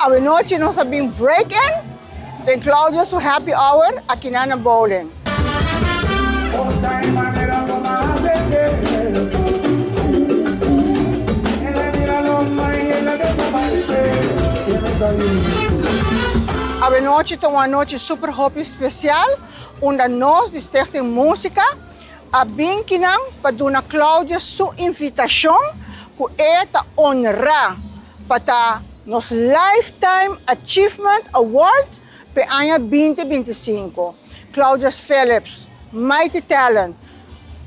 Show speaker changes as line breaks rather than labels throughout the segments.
Awenochi nos a bin break in den Claudio su happy hour akinan na bowling. Awenochi ta un anochi super hopi special unda nos di Stichting Musica a bin kinan pa duna Claudio su invitacion cu e ta honra pa ta nos Lifetime Achievement Award p'e aña 2025. Claudius Phillips, Mighty Talent,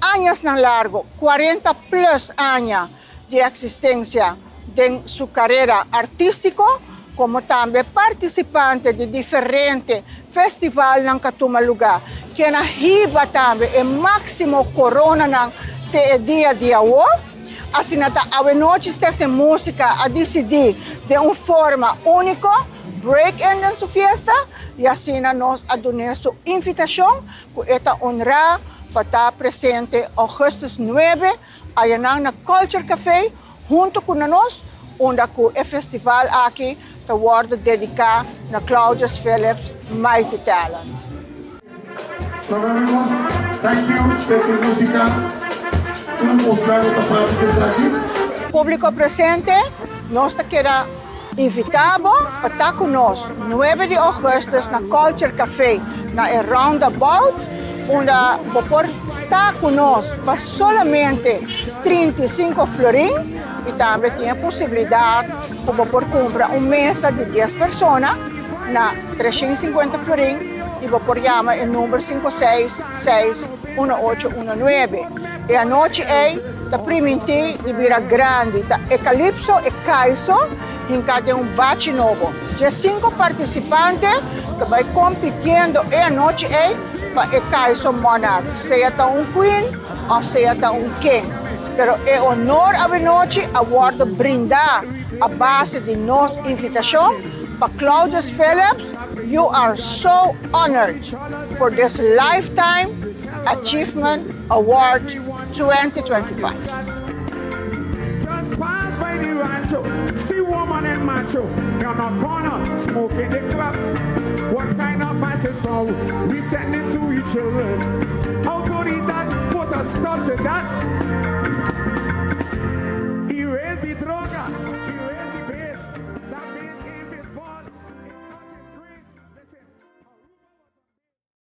añasnan largo, 40 plus aña di existencia den su carera artistico, como tambe participante di diferente festivalnan cu a tuma lugar, ken a hiba tambe e maximo coronanan te e dia di awor. Asina ta awenochi Stichting Musica a dicidi den un forma unico break in den su fiesta y asina nos a dun'e su invitacion cu e ta honra pa ta presente augustus 9 ayanan na Culture Café hunto cu na nos, unda cu e festival aki ta wordo dedica na Claudius Phillips Mighty Talent.
Nos thank you, Stichting Musica, tur mostra cu ta parti di esaki.
Publico presente, nos ta keda invita bo pa ta cu nos 9 di augustus na Culture Café na e Roundabout, unda bo por ta cu nos pa solamente 35 florin y tambe tin e posibilidad cu bo por cumpra un mesa di 10 persona na 350 florin y bo por yama e number 5661819. E anochi ey ta priminti di bira grandi, ta e calypso e caiso hinca den un bachi nobo. 15 participante ta bay compitiendo e anochi ey pa e caiso monarch, sea ta un queen of sea ta un king. Pero e honor awenochi a wordo brinda a base di nos invitacion pa Claudius Phillips. You are so honored for this Lifetime Achievement Award 2025.
Just pass by the rancho, see woman and macho in a corner smoking the club. What kind of message we sending to each other?